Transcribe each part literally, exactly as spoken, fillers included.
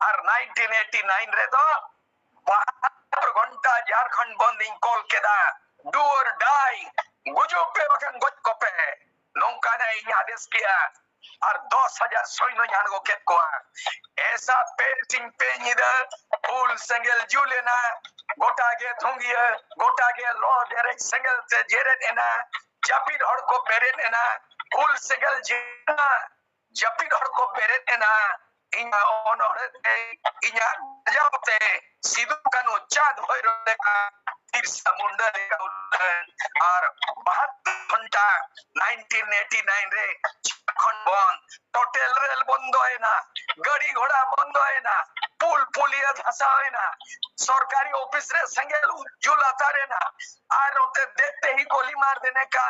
ᱟᱨ nineteen eighty nine ᱨᱮᱫᱚ ᱵᱟᱦᱟᱛᱛᱳᱨ ᱜᱷᱚᱱᱴᱟ ᱡᱷᱟᱲᱠᱷᱚᱸᱰ ᱵᱚᱱᱫ ᱤᱧ ᱠᱚᱞ ᱠᱮᱫᱟ᱾ Do or die, ᱜᱩᱡᱩᱜ ᱯᱮ ᱵᱟᱠᱷᱟᱱ ᱜᱚᱡ ᱠᱚᱯᱮ᱾ ᱱᱚᱝᱠᱟᱱᱟᱜ ᱤᱧ ᱟᱫᱮᱥ ᱠᱮᱜᱼᱟ᱾ ᱟᱨ ᱫᱚᱥ ᱦᱟᱡᱟᱨ ᱥᱚᱭᱱᱚᱧ ᱟᱬᱜᱚ ᱠᱮᱫ ᱠᱚᱣᱟ᱾ ᱮᱥᱟ ᱯᱮ ᱥᱤᱧ ᱯᱮ ᱧᱤᱫᱟᱹ ᱦᱩᱞ ᱥᱮᱸᱜᱮᱞ ᱡᱩᱞ ᱮᱱᱟ᱾ ᱜᱚᱴᱟ ᱜᱮ ᱫᱷᱩᱸᱜᱤᱭᱟᱹ, ᱜᱚᱴᱟ ᱜᱮ ᱞᱚ ᱰᱮᱨᱮᱡ ᱥᱮᱸᱜᱮᱞ ᱛᱮ ᱡᱮᱨᱮᱫ ᱮᱱᱟ᱾ ᱡᱟᱹᱯᱤᱫ ᱦᱚᱲ ᱠᱚ ᱵᱮᱨᱮᱫ ᱮᱱᱟ᱾ ᱦᱩᱞ ᱥᱮᱸᱜᱮᱞ ᱡᱮᱨᱮᱫ ᱮᱱᱟ᱾ ᱡᱟᱹᱯᱤᱫ ᱦᱚᱲ ᱠᱚ ᱵᱮᱨᱮᱫ ᱮᱱᱟ᱾ ᱤᱧᱟᱹᱜ ᱚᱱᱚᱬᱦᱮ ᱛᱮ, ᱤᱧᱟᱹᱜ ᱜᱟᱡᱟᱣ ᱛᱮ ᱥᱤᱫᱩ ᱠᱟᱹᱱᱦᱩ ᱪᱟᱸᱫ ᱵᱷᱳᱭᱨᱳᱵ ᱞᱮᱠᱟ, ᱵᱤᱨᱥᱟ ᱢᱩᱱᱰᱟ ᱞᱮᱠᱟ ᱩᱫᱽᱜᱟᱹᱨ ᱟᱨ ᱵᱟᱦᱟᱛᱛᱳᱨ ᱜᱷᱚᱱᱴᱟ ᱱᱟᱭᱤᱱᱴᱤᱱ ᱮᱭᱤᱴᱤ ᱱᱟᱭᱤᱱ ᱨᱮ ᱡᱷᱟᱲᱠᱷᱚᱸᱰ ᱵᱚᱱᱫ, ᱴᱳᱴᱮᱞ ᱨᱮᱞ ᱵᱚᱱᱫᱚᱭᱮᱱᱟ, ᱜᱟᱹᱰᱤ ᱜᱷᱚᱲᱟ ᱵᱚᱱᱫᱚᱭᱮᱱᱟ, ᱯᱩᱞ ᱯᱩᱞᱤᱭᱟᱹ ᱫᱷᱟᱥᱟᱣᱮᱱᱟ, ᱥᱚᱨᱠᱟᱨᱤ ᱚᱯᱷᱤᱥ ᱨᱮ ᱥᱮᱸᱜᱮᱞ ᱡᱩᱞ ᱟᱛᱟᱨᱮᱱᱟ᱾ ᱟᱨ ᱱᱚᱛᱮ ᱫᱮᱠᱛᱮ ᱦᱤ ᱜᱳᱞᱤ ᱢᱟᱨ ᱫᱮᱱᱮ ᱠᱟ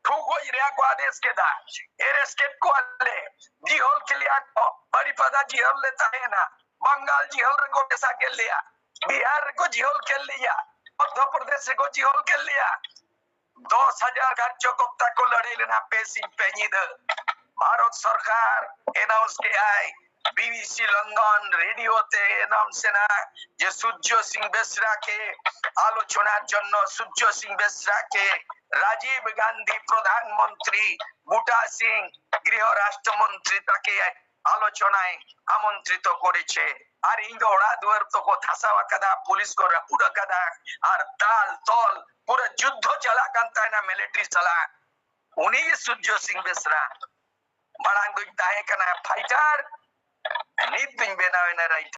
ᱴᱷᱩᱠ ᱜᱚᱡ ᱨᱮᱭᱟᱜ ᱠᱚ ᱟᱫᱮᱥ ᱠᱮᱫᱟ᱾ ᱮᱨᱮᱥᱴ ᱠᱮᱫ ᱠᱚᱣᱟ ᱞᱮ, ᱡᱤᱦᱚᱞ ᱠᱮᱫ ᱞᱮᱭᱟ ᱠᱚ, ᱵᱟᱨᱤᱯᱟᱫᱟ ᱡᱤᱦᱚᱞ ᱞᱮ ᱛᱟᱦᱮᱸᱱᱟ, ᱵᱟᱝᱜᱟᱞ ᱡᱤᱦᱚᱞ ᱨᱮᱠᱚ ᱢᱮᱥᱟ ᱠᱮᱫ ᱞᱮᱭᱟ, ᱵᱤᱦᱟᱨ ᱨᱮᱠᱚ ᱡᱤᱦᱚᱞ ᱠᱮᱫ ᱞᱮᱭᱟ, ᱢᱚᱫᱷᱭᱚ ᱯᱨᱚᱫᱮᱥ ᱨᱮᱠᱚ ᱡᱤᱦᱚᱞ ᱠᱮᱫ ᱞᱮᱭᱟ᱾ ᱫᱚᱥ ᱦᱟᱡᱟᱨ ᱠᱟᱨᱡᱚᱠᱚᱨᱛᱟ ᱠᱚ ᱞᱟᱹᱲᱦᱟᱹᱭ ᱞᱮᱱᱟ ᱯᱮ ᱥᱤᱧ ᱯᱮ ᱧᱤᱫᱟᱹ᱾ ᱵᱷᱟᱨᱚᱛ ᱥᱚᱨᱠᱟᱨ ᱮᱱᱟᱣᱩᱱᱥ ᱠᱮᱫᱟᱭ, ᱵᱤᱵᱤᱥᱤ ᱞᱚᱱᱰᱚᱱ ᱨᱮᱰᱤᱭᱳ ᱛᱮ ᱮᱱᱟᱣᱩᱱᱥ ᱮᱱᱟ ᱡᱮ ᱥᱩᱨᱡᱚ ᱥᱤᱝ ᱵᱮᱥᱨᱟ ᱠᱮ ᱟᱞᱳᱪᱚᱱᱟᱨ ᱡᱚᱱᱱᱚ ᱥᱩᱨᱡᱚ ᱥᱤᱝ ᱵᱮᱥᱨᱟ ᱠᱮ ᱨᱟᱡᱤᱵ ᱜᱟᱱᱫᱷᱤ ᱯᱨᱚᱫᱷᱟᱱ ᱢᱚᱱᱛᱨᱤ ᱵᱩᱴᱟ ᱥᱤᱝ ᱜᱨᱤᱦᱚ ᱨᱟᱥᱴᱨᱚ ᱢᱚᱱᱛᱨᱤ ᱛᱟᱠᱮ ᱟᱞᱳᱪᱚᱱᱟᱭ ᱟᱢᱚᱱᱛᱨᱤᱛᱚ ᱠᱚᱨᱮᱪᱷᱮ᱾ ᱟᱨ ᱤᱧ ᱫᱚ ᱚᱲᱟᱜ ᱫᱩᱣᱟᱹᱨ ᱛᱚᱠᱚ ᱫᱷᱟᱥᱟᱣ ᱟᱠᱟᱫᱟ, ᱯᱩᱞᱤᱥ ᱠᱚ ᱨᱟᱹᱯᱩᱫ ᱟᱠᱟᱫᱟ, ᱟᱨ ᱫᱟᱞ ᱛᱚᱞ ᱯᱩᱨᱟᱹ ᱡᱩᱫᱽᱫᱷᱚ ᱪᱟᱞᱟᱜ ᱠᱟᱱ ᱛᱟᱦᱮᱱᱟ ᱢᱤᱞᱤᱴᱟᱨᱤ ᱥᱟᱞᱟᱜ᱾ ᱩᱱᱤ ᱜᱮ ᱥᱩᱨᱡᱚ ᱥᱤᱝ ᱵᱮᱥᱨᱟ᱾ ᱢᱟᱲᱟᱝ ᱫᱚᱧ ᱛᱟᱦᱮᱸ ᱠᱟᱱᱟ ᱯᱷᱟᱭᱴᱟᱨ, ᱱᱤᱛ ᱫᱚᱧ ᱵᱮᱱᱟᱣ ᱮᱱᱟ ᱨᱟᱭᱴᱟᱨ᱾